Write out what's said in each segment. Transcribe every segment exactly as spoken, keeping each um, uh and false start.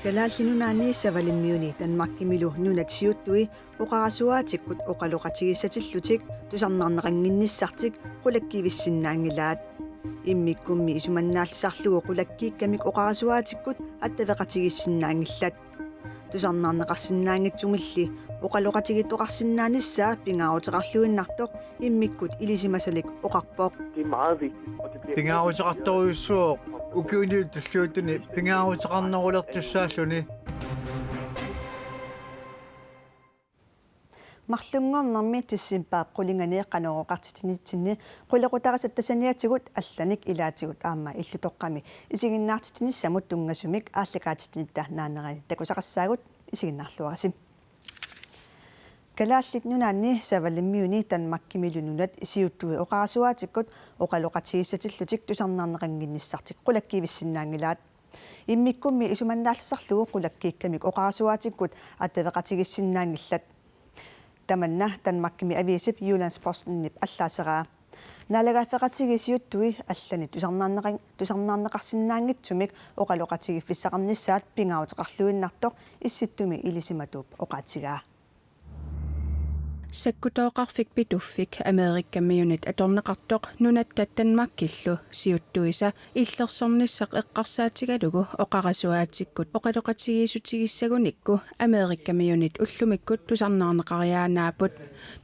Kalaallit Nunaanni Savalimmiuni Danmarkimilu nunat siuttui oqarasuaatikkut oqaloqatigiissatillutik tusarnaarneqannginnissartik qulakkiivissinnaanngilaat. Immikkummi isumannaallisarlugu qulakkiikkamik oqarasuaatikkut attaveqatigiissinnaanngillat. Tusarnaarneqarsinnaanngitsumilli oqaloqatigiittoqarsinnaanissaa pingaaruteqarluinnartoq immikkut ilisimasalik oqarpoq. Det er meget vigtigt, og det bliver Pingaaruteqartorujussuuvoq, ukiuni tulliuttuni pingaaruteqarnerulertussaalluni. Marlunngornermi decembarip qulingani Qanorooqartitinitsinni qulequtaasatta saniatigut allanik ilaatigut aamma illutoqqami isiginnaartitsinissamut tunngasumik aallakaatitsinitta naanerani takusaqassaagut, isiginnaarluarisi. Kalaallit Nunaanni Savalimmiuni Danmarkimilu nunat siuttui oqarasuaatikkut oqaloqatigiissatillutik tusarnaarneqannginnissartik qulakkiivissinnaanngilaat. Immikkummi isumannaallisarlugu qulakkiikkamik oqarasuaatikkut attaveqatigiissinnaanngillat. Tamanna Danmarkimi aviisip Jyllands-Postenip allaaseraa. Naalagaaffeqatigiit siuttui allani tusarnaarneqan-, tusarnaarneqarsinnaanngitsumik oqaloqatigiiffissaqarnissaat pingaaruteqarluinnartoq Issittumi ilisimatuup oqaatigaa. Sakkutooqarfik Pituffik Amerikamiunit atorneqartoq nunatta Danmarkillu siuttuisa illersornissaq eqqarsaatigalugu oqarasuaatikkut oqaloqatigiissutigissagunikku Amerikamiunit ullumikkut tusarnaarneqariaannaapput.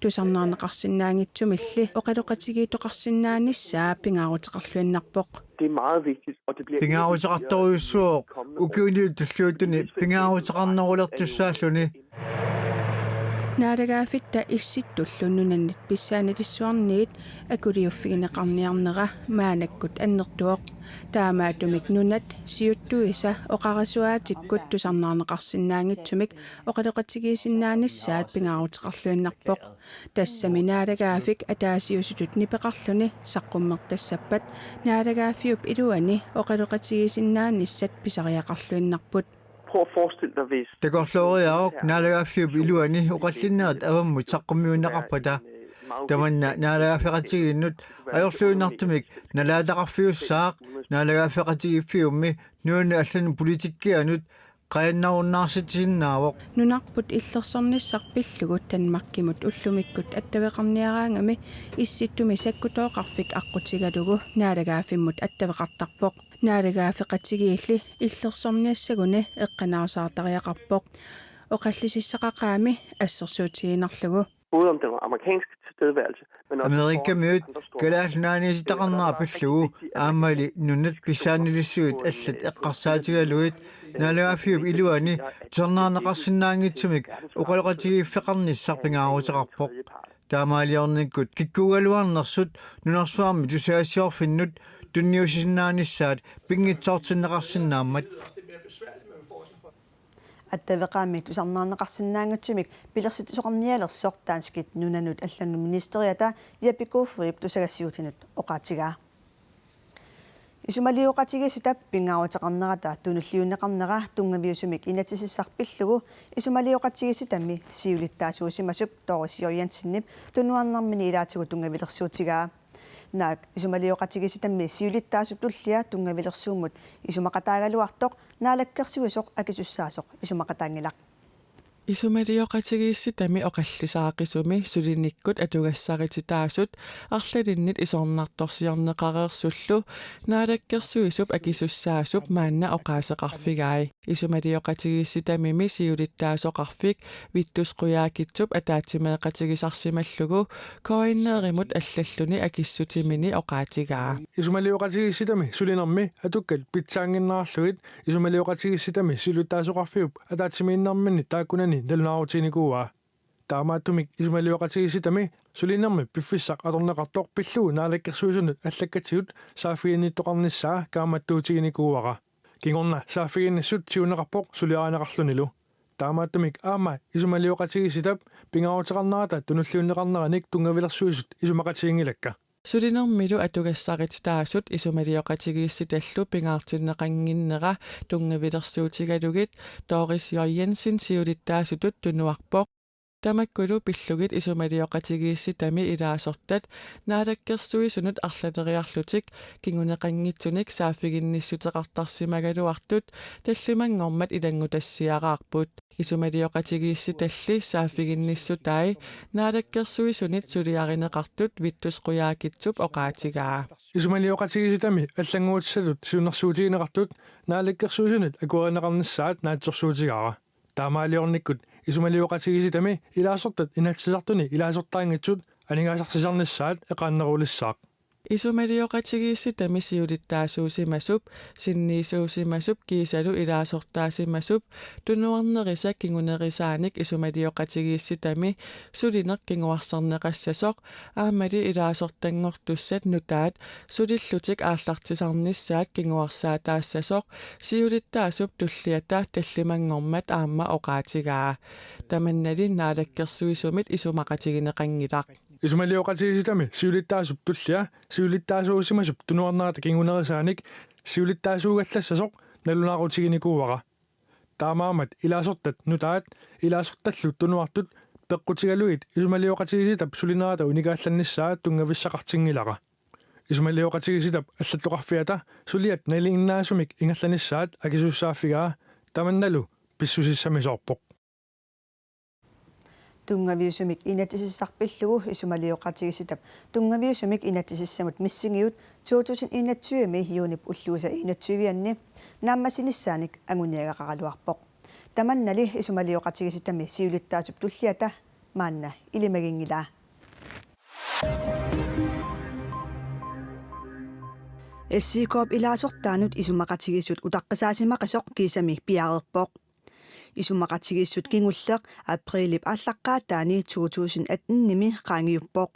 Tusarnaarneqarsinnaanngitsumilli oqaloqatigiittoqarsinnaanissaa pingaaruteqarluinnarpoq. Det er meget vigtigt, og det bliver Pingaaruteqartorujussuuvoq, ukiuni tulliuttuni pingaaruteqarnerulertussaalluni. Naalagaaffitta Issittullu nunanit pissaanilissuarniit akuliuffigineqarniarnera maannakkut annertuvoq. Taamaattumik nunat siuttuisa oqarasuaatikkut tusarnaarneqarsinnaanngitsumik oqaloqatigiissinnaanissaat pingaaruteqarluinnarpoq. Tassami naalagaaffik ataasiusutut nipeqarluni saqqummertassappat naalagaaffiup iluani oqaloqatigiissinnaanissat pisariaqarluinnarput. Prøv at forestille dig, hvis Takorlooriaruk naalagaaffiup iluani oqallinnerit avammut saqqummiunneqarpata. Tamanna naalagaaffeqatigiinnut ajorluinnartumik nalaataqarfiussaaq, naalagaaffeqatigiiffiummi nunanut allanut politikkianut qajannarunnaarsitsisinnaavoq. Nunarput illersornissaq pillugu Danmarkimut ullumikkut attaveqarniaraangami Issittumi sakkutooqarfik aqqutigalugu naalagaaffimmut attaveqartarpoq. Naalagaaffeqatigiilli illersorniassaguni eqqanaasaartariaqarpoq oqallisissaqaqaami assersuutigiinnarlugu. Både om den amerikanske tilstedeværelse, men også Amerikamiut Kalaallit Nunaanniittaqarnera pillugu aammali nunat pissaanilissuit allat eqqarsaatigalugit naalagaaffiup iluani tusarnaarneqarsinnaanngitsumik oqaloqatigiiffeqarnissaq pingaaruteqarpoq. Taamaaliornikkut kikkuugaluarnersut nunarsuarmi tusagassiorfinnut tunniussisinnaanissaat pinngitsoortinneqarsinnaammat. Attaveqaami tusarnaarneqarsinnaanngitsumik pilersitsisoqarnialersoq danskit nunanut allanut ministeriata Jeppe Kofodip tusagassiuutinut oqaatigaa. Isumalioqatigiissitap pingaaruteqarnerata tunulliunneqarnera tunngaviusumik inatsisissaq pillugu isumalioqatigiissitami siulittaasuusimasup Doris J. Jensenip tunuarnermini ilaatigut tunngavilersuutigaa. Naak isumalioqatigiissitami siulittaasup tullia tunngavilersuummut isumaqataagaluartoq Naalakkersuisoq akisussaasoq isumaqataanngilaq. Isumalioqatigiissitami oqallisaaqisumi sulinikkut atugassarititaasut arlalinnit isornartorsiorneqareersullu Naalakkersuisup akisussaasup maanna oqaaseqarfigai. Isumalioqatigiissitamimi siulittaasoqarfik Vittus Qujaukitsup ataatsimeeqatigisarsimallugu K N R-imut allalluni akissutimini oqaatigaa. Isumalioqatigiissitami sulinermi atukkat pitsaannginnerarlugit isumalioqatigiissitami siulittaasoqarfiup ataatsimiinnerminni taakkunani nalunaarutiginikuuaa. Taamaattumik isumalioqatigiissitami sulinermi piffissaq atorneqartoq pillugu Naalakkersuisunut allakkatigut saaffiginnittoqarnissaa kaammattuutiginikuuara. Kingorna saaffiginnissut siuneqarpoq suliarineqarlunilu. Taamaattumik aamma isumalioqatigiissitap pingaaruteqarnerata tunulliunneqarneranik tunngavilersuisut isumaqatiginngilakka. Sulinermilu atugassarititaasut isumalioqatigiissitallu pingaartinneqannginnera tunngavilersuutigalugit Doris J. Jensen siulittaasutut tunuarpoq. Tamakkulu pillugit isumalioqatigiissitami ilaasortat Naalakkersuisunut arlaleriarlutik kinguneqanngitsunik saaffiginnissuteqartarsimagaluartut tallimanngormat ilanngutassiaraarput. Isumalioqatigiissitalli saaffiginnissutai Naalakkersuisunit suliarineqartut Vittus Qujaukitsup oqaatigaa. Isumalioqatigiissitami allannguutissatut siunnersuutigineqartut Naalakkersuisunit akuerineqarnissaat naatsorsuutigaara. Taamaaliornikkut isumalioqatigiissitami ilaasortat Inatsisartuni ilaasortaanngitsut aningaasarsisarnissaat eqaannerulissaaq. Isumalioqatigiissitami siulittaasuusimasup, sinniisuusimasup kiisalu ilaasortaasimasup tunuarnerisa kingunerisaanik isumalioqatigiissitami sulineq kinguarsarneqassasoq aammali ilaasortanngortussat nutaat sulillutik aallartisarnissaat kinguarsaataassasoq siulittaasup tulliata tallimanngormat aamma oqaatigaa. Tamannali Naalakkersuisumit isumaqatigineqanngilaq. Isumalioqatigiissitami siulittaasup tullia siulittaasuusimasup tunuarnerata kingunerisaanik siulittaasuugallassasoq nalunaarutiginikuuara. Taamaammat ilaasortat nutaat ilaasortallu tunuartut peqqutigalugit isumalioqatigiissitap sulinerata unikaallannissaa tunngavissaqartinngilara. Isumalioqatigiissitap allattoqarfiata suliat nalinginnaasumik ingerlanissaat akisussaaffigaa tamannalu pissusissamisoorpoq. Tunngaviusumik inatsisissaq pillugu isumalioqatigiissitap tunngaviusumik inatsisissamut missingiut to tusind enogtyve-mi juunip ulluisa enogtyve-anni naammassinissaanik anguniagaqaraluarpoq. Tamannali isumalioqatigiissitami siulittaasup tulliata maanna ilimaginngilaa. S I K-p ilaasortaanut isumaqatigiissut utaqqisaasimaqasoq kiisami piareerpoq. Isumaqatigiissut kingulleq aprilip aallaqqaataani to tusind atten-imi qaangiuppoq.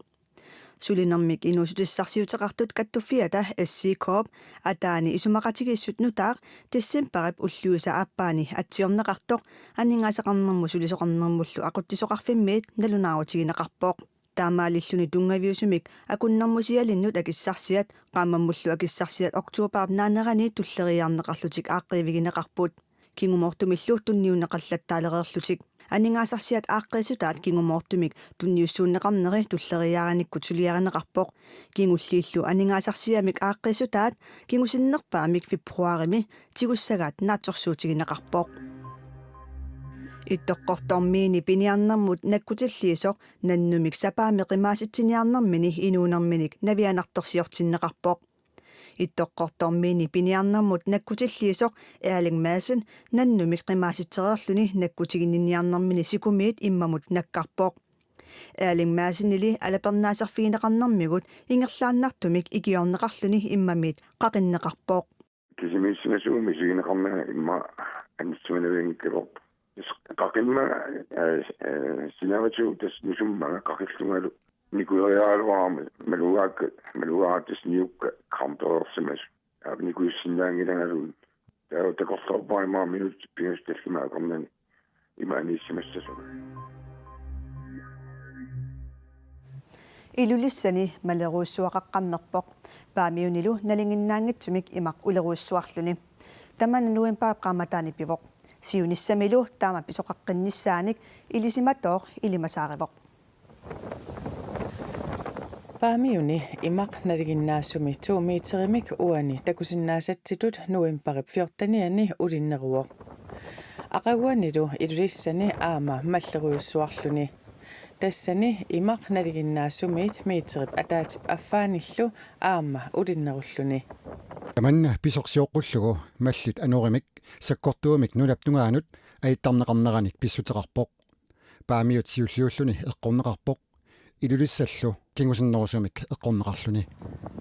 Sulinermik inuussutissarsiuteqartut kattuffiata S I K-p ataani isumaqatigiissut nutaaq decembarip ulluisa aappaani atsiorneqartoq aningaasaqarnermut sulisoqarnermullu aqutsisoqarfimmiit nalunaarutigineqarpoq. Taamaalilluni tunngaviusumik akunnermusialinnut akissarsiat qaammammullu akissarsiat oktobarip naanerani tulleriiaarneqarlutik aaqqiivigineqarput. Kingumoortumillu tunniunneqallattaalereerlutik. Aningaasarsiat aaqqiissutaat kingumoortumik tunniussuunneqarneri tulleriiaarinikkut suliarineqarpoq. Kingulliillu aningaasarsiamik aaqqiissutaat kingusinnerpaamik februarimi tigussagaat naatsorsuutigineqarpoq. Ittoqqortoormiini piniarnermut nakkutilliisoq nannumik sapaammi qimaasitsiniarnermini inuunerminik navianartorsiortinneqarpoq. Ittoqqortoormiini piniarnermut nakkutilliisoq Erling Madsen nannumik qimaasitsereerluni nakkutiginninniarnermini sikumiit immamut nakkarpoq. Erling Madsenili alapernaaserfigineqarnermigut ingerlaannartumik ikiorneqarluni immamiit qaqinneqarpoq. Kisimiissimasugut misigineqarnanga immaqa anitsimanavianngikkaluarpoq. Is-, qaqimmaga, eh, eh, sinaavatigut tassa nusummaga qaqillungalu nikueriaraluarama malugaakka, malugaara tassa niukka krampereersimasut. Aap nikujussinnaanngilangaluunniit. Taava takorloorpara immaqa minutsit pingasut tallimat akornanni ima aniissimassasunga. Ilulissani malerujussuaqaqqammerpoq. Paamiunilu nalinginnaanngitsumik imaq ulerujussuarluni. Tamanna novembarip qaammataani pivoq. Siunissamilu taama pisoqaqqinnissaanik ilisimatooq ilimasaarivoq. Paamiuni imaq nalinginnaasumi to meterimik uani takusinnaasatsitut novembarip fjortenianni ulinneruvoq. Aqaguanilu Ilulissani aamma mallerujussuarluni. Tassani imaq nalinginnaasumiit meterip ataatip affaanillu aamma ulinnerulluni. Tamanna pisoq sioqqullugu mallit anorimik sakkortuumik nunap tungaanut ajittarneqarneranik pissuteqarpoq. Paamiut siulliulluni eqqorneqarpoq. Ilulissallu kingusinnerusumik eqqorneqarluni.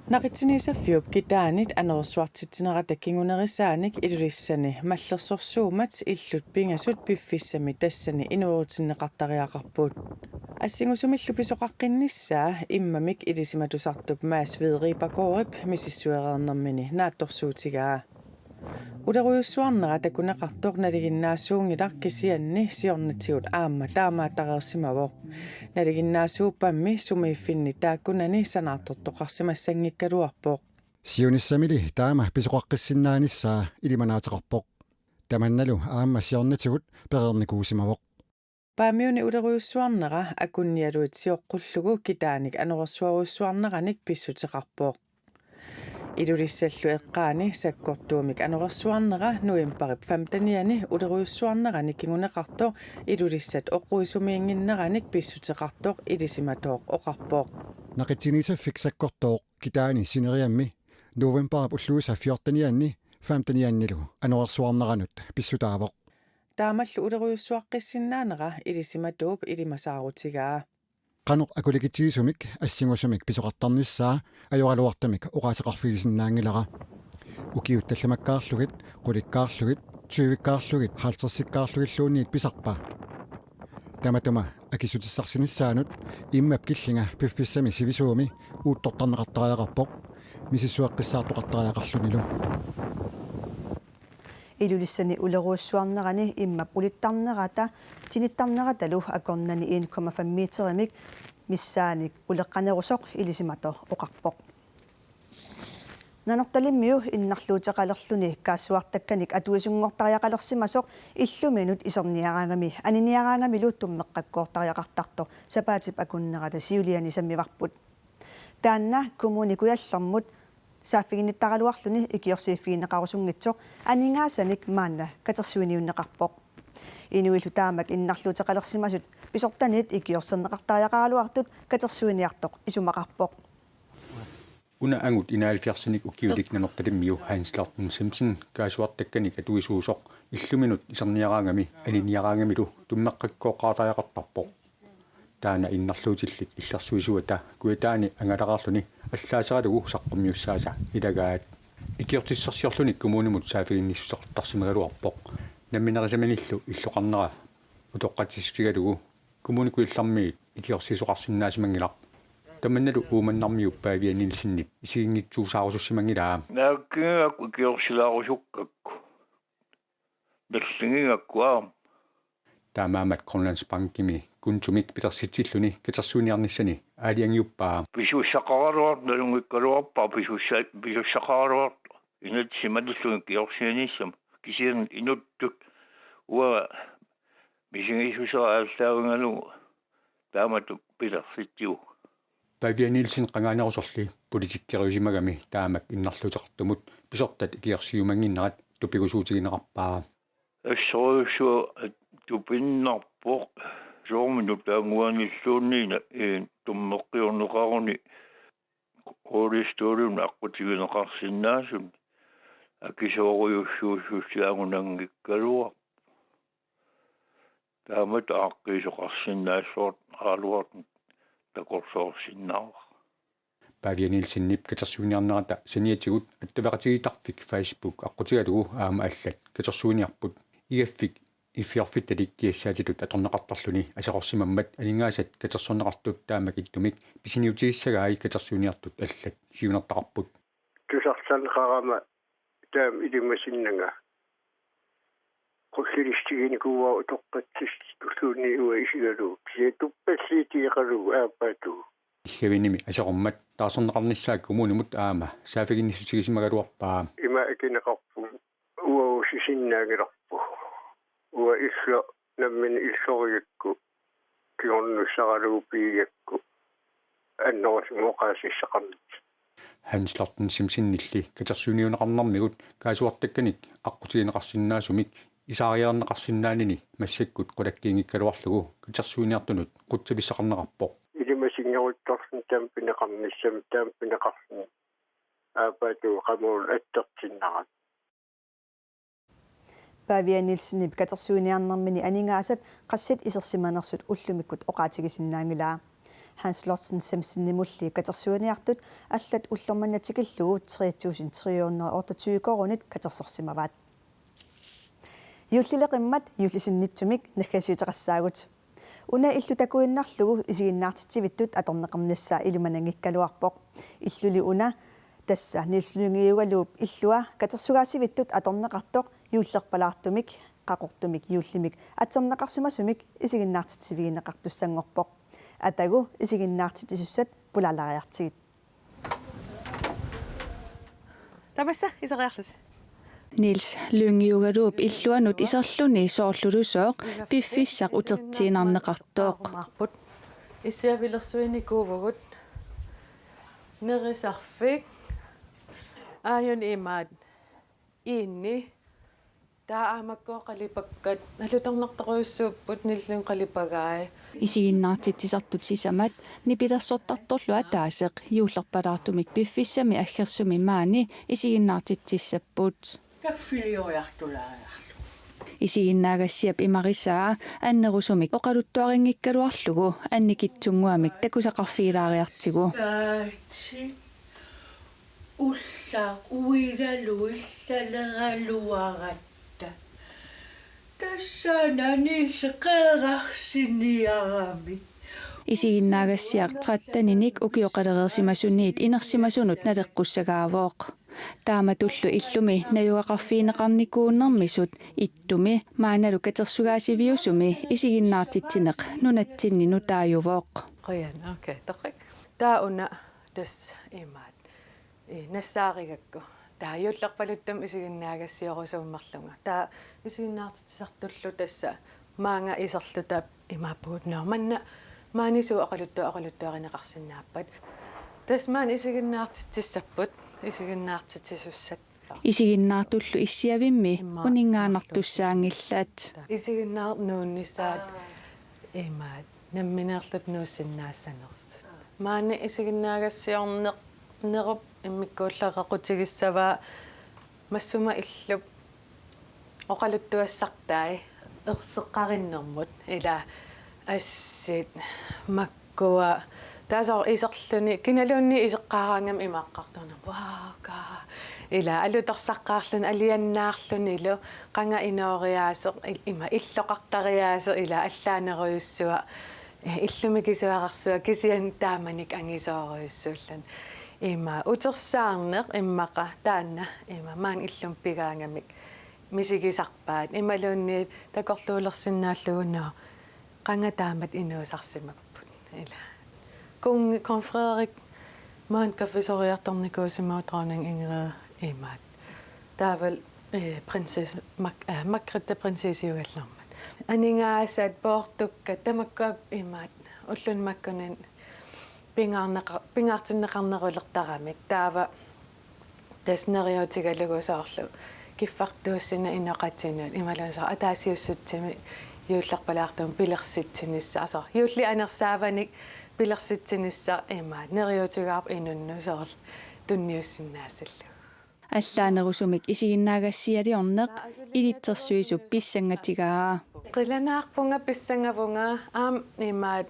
Naqitsiniisaffiup kitaanit anorersuartitsinerata kingunerisaanik Ilulissani mallersorsuummat illut pingasut piffissami tassani inuerutinneqartariaqarput. Assingusumillu pisoqaqqinnissaa immamik ilisimatusartup Mads V. Ribergaardip misissuereernermini naatsorsuutigaa. Ulerujussuarnera takuneqartoq nalinginnaasuunngilaq kisianni siornatigut aamma taamaattareersimavoq. Nalinginnaasuuppammi sumiiffinni taakkunani sanaartortoqarsimassanngikkaluarpoq. Siunissamili taama pisoqaqqissinnaanissaa ilimanaateqarpoq. Tamannalu aamma siornatigut pereernikuusimavoq. Paamiuni ulerujussuarnera akunnialuit sioqqullugu Kitaanik anorersuarujussuarneranik pissuteqarpoq. Ilulissallu eqqaani sakkortuumik anorersuarnera novembarip femtenianni ulerujussuarnerani kinguneqartoq Ilulissat oqquisumiinnginneranik pissuteqartoq ilisimatooq oqarpoq. Naqitsinissaaffik sakkortooq Kitaani sineriammi novembarip ulluisa fjortenianni femteniannilu anorersuarneranut pissutaavoq. Taamallu ulerujussuaqqissinnaanera ilisimatuup ilimasaarutigaa. Qanoq akulikitsigisumik assingusumik pisoqartarnissaa ajoraluartumik oqaaseqarfigisinnaanngilara. Ukiut tallamakkaarlugit, qulikkaarlugit, tyvikkaarlugit, halvtredsikkaarlugilluunniit pisarpa? Tamatuma akissutissarsinissaanut immap killinga piffissami sivisuumi uuttortarneqartariaqarpoq, misissueqqissaartoqartariaqarlunilu. Ilulissani ulerujussuarnerani immap ulittarnerata tinittarneratalu akornanni en komma fem meterimik missaanik uleqqanerusoq ilisimatooq oqarpoq. Nanortalimmiu innarluuteqalerluni kaassuartakkanik atuisunngortariaqalersimasoq illuminut iserniaraangami aniniaraangamilu tummeqqakkoortariaqartartoq sapaatip akunnerata siuliani sammivarput. Taanna Kommune Kujallermut saaffiginnittaraluarluni ikiorsiiffigineqarusunngitsoq aningaasanik maanna katersuiniunneqarpoq. Inuillu taamak innarluuteqalersimasut pisortanit ikiorserneqartariaqaraluartut katersuiniartoq isumaqarpoq. Una angut enoghalvfjerdsinik ukiulik Nanortalimmiu Hans Lorten Simonsen kaassuartakkanik atuisuusoq illuminut iserniaraangami aniniaraangamilu tummeqqakkooqqaartariaqartarpoq. Taanna innarluutillit illersuisuata Kujataani angalaqarluni allaaseralugu saqqummiussaasa ilagaat. Ikiortissarsiorluni kommunimut saaffiginnissuteqartarsimagaluarpoq. Namminerisaminillu illoqarnera utoqqatsissutigalugu Kommune Kujallermiit ikiorsiisoqarsinnaasimanngilaq. Tamannalu Uummannarmiup Pavia Nielsenip isiginngitsuusaarusussimanngilaa. Naakkiga ikiorsilaarusukkakku. Nerlingigakku aamma. Taamaammat Grønlandsbankimi kontomik pilersitsilluni katersuiniarnissani aalajangiuppaa. Pisussaqaraluartoq nalunngikkaluarpara pisussa-, pisussaqaraluartoq. Inatsimmik ikiorsiinissama kisianni inuttut uanga misigissuseq aallaavigalugu taamatut pilersitsivugut. Pavia Nielsen qangaanerusorli politikkeriusimagami taamak innarluuteqartumut pisortat ikiorsiumannginnerat tupigusuutigineqarpaa. Assorujussuaq tupinnarpoq soormi nutaannguanilluunniit tummeqqiorneqaruni kjolestolun aqqutigineqarsinnaasuni akisoorujussuussusiagunanngikkaluarpoq. Taamatut aaqqiisoqarsinnaassuartaraluartut takorloorsinnaavara. Pavia Nielsenip katersuiniarnerata saniatigut attaveqatigiittarfik Facebook aqqutigalugu aamma allat katersuiniarput igaffik iffiorfittalik kiassaatitut atorneqartarluni aserorsimammat aningaasat katersorneqartut taamak ittumik pisiniutigissagai katersuiniartut allat siunertaqarput. Tusartarneqarama taama ilimasinnanga. Qullilistiginikuuara utoqqatsissutulluunniit uanga isigalugu. Kisianni tuppalliitigeqalugu aappaatigut. Iggavinimi aserormat taarserneqarnissaa kommunimut aamma saaffiginnissutigisimagallarpaa. Ima akineqarpunga uagut sisinnaanngilarput. Uanga illoq nammineq illorigakku kingornussaralugu pigigakku annerusumik oqaasissaqarnissaq. Hans Lorten Simonsenilli katersuiniunneqarnermigut kaassuartakkanik aqqutigineqarsinnaasumik isaariarneqarsinnaanini massakkut qulakkiinngikkaluarlugu katersuiniartunut qutsavissaqarneqarpoq. Ilimasinngeruttorluni taama pineqarnissamut taama pineqarluni aappaatigut qamuuna attertinnerani. Pavia Nielsenip katersuiniarnermini aningaasat qassit isersimanersut ullumikkut oqaatigisinnaanngilaa. Hans Lorten Simonsenimulli katersuiniartut allat ullormanna tikillugu tre tusind tre hundrede og otteogtyve koruunit katersorsimavaat. Juullileqimmat juullisinnitsumik naggasiuteqassaagut. Una illu takuinnarlugu isiginnaartitsivittut atorneqarnissaa ilimananngikkaluarpoq. Illuli una tassa Niels Lynge Jugaluup illua katersugaasivittut atorneqartoq juullerpalaartumik, qaqortumik juullimik atserneqarsimasumik isiginnaartitsivigineqartussanngorpoq. Atagu isiginnaartitsisussat pulaalaariartigit. Tapassa iseriarlusi. Niels Lyngiugaluup illuanut iserluni soorlulusooq piffissaq utertiinnarneqartoq. Issiavilersuinikuuvugut nerisarfik aajuna imaat iinni. Taava aamma makkua qalipakkat alutornartorujussuupput, Niels Lyng qalipagai. Isiginnaartitsisartut sisamat nipilersortartorlu ataaseq juullerpalaartumik piffissami aggersumi maani isiginnaartitsissapput. Kaffilioriartulaariarlugu. Isiginnaagassiap imarisaa annerusumik oqaluttuarinngikkaluarlugu annikitsunnguamik takusaqarfigilaariartigu. Taatsit ullaq uigalu illaleraluaratta. Tassaana Niels qeqarsiniarami. Isiginnaagassiaq tretteninik ukioqalereersimasuniit inersimasunut naleqqussagaavoq. Taamatullu illumi najugaqarfigineqarnikuunnermisut ittumi maannalu katersugaasiviusumi isiginnaartitsineq nunatsinni nutaajuvoq. Qujan, okay, torrak. Taava una tassa imaat. Ii, nassaarigakku. Taava juullerpaluttumi isiginnaagassiorusummerlunga. Taava isiginnaartitsisartullu tassa maanga iserluta imaappugut: Nå, manna maani suut oqaluttua-, oqaluttuarineqarsinnaappat? Tassa maani isiginnaartitsissapput, isiginnaartitsisussat. Isiginnaartullu issiavimmi uninngaannartussaanngillat. Isiginnaartut nuunnissaat imaat nammineerluta nuussinnaassanersut. Maani isiginnaagassiornerup immikkuullugu qequtigissavaa massuma illup oqaluttuassartai erseqqarinnermut, ila assit makkua. Taava soorlu iserluni kinaluunniit iseqqaaraangami imaaqqartornermut: Wow, kaa. Ila alutorsaqqaarluni alianaarlunilu qanga inooriaaseq, il-, ima illoqartariaaseq, ila allaanerujussuaq, eh, illumi kisuararsuaq, kisianni taamanikkut angisoorujussuulluni. Ima utersaarneq immaqa taanna, ima maani illumi pigaangamik misigisarpaat. Imaluunniit takorluulersinnaallugu: Nå, qanga taamatut inuusarsimapput? Ila. Kong, kong Frederik maani kaffisoriartornikuusimavoq, dronning Ingrid imaat. Taavalu, eh, prinsesse Mak-, eh, Margrethe prinsessiugallarmat. Aningaasat, poortukkat, tamakkua imaat ulluni makkunani pingaarneqa-, pingaartinneqarnerulertaramik. Taava tassa neriuutigalugu soorlu kiffartuussineq inoqatinut, imaluunniit soorlu ataasiussutsimi juullerpalaartumik pilersitsinissaq, soorlu juullip anersaavanik pilersitsinissaq imaat neriuutigaarput inunnut soorlu tunniussinnaassallugu. Allaanerusumik isiginnaagassialiorneq ilitsersuisup pissangatigaa. Qilanaarpunga, pissangavunga, aamma imaat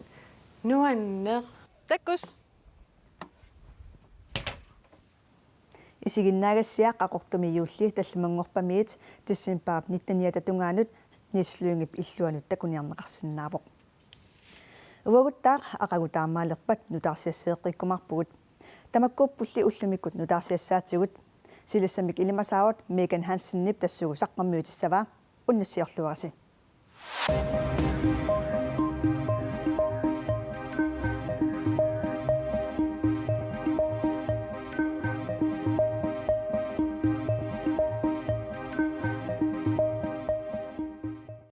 nuanneq. Takkus. Isiginnaagassiaq Qaqortumi juulli tallimanngorpamiit decembarip nitteniata tungaanut Niels Lyngip illuanut takuniarneqarsinnaavoq. Uaguttaaq aqagu taamaalerpat nutaarsiasseeqqikkumaarpugut. Tamakkuuppulli ullumikkut nutaarsiassaatigut. Silassamik ilimasaarut Megan Hansenip tassuugu saqqummiutissavaa. Unnussiorluarisi.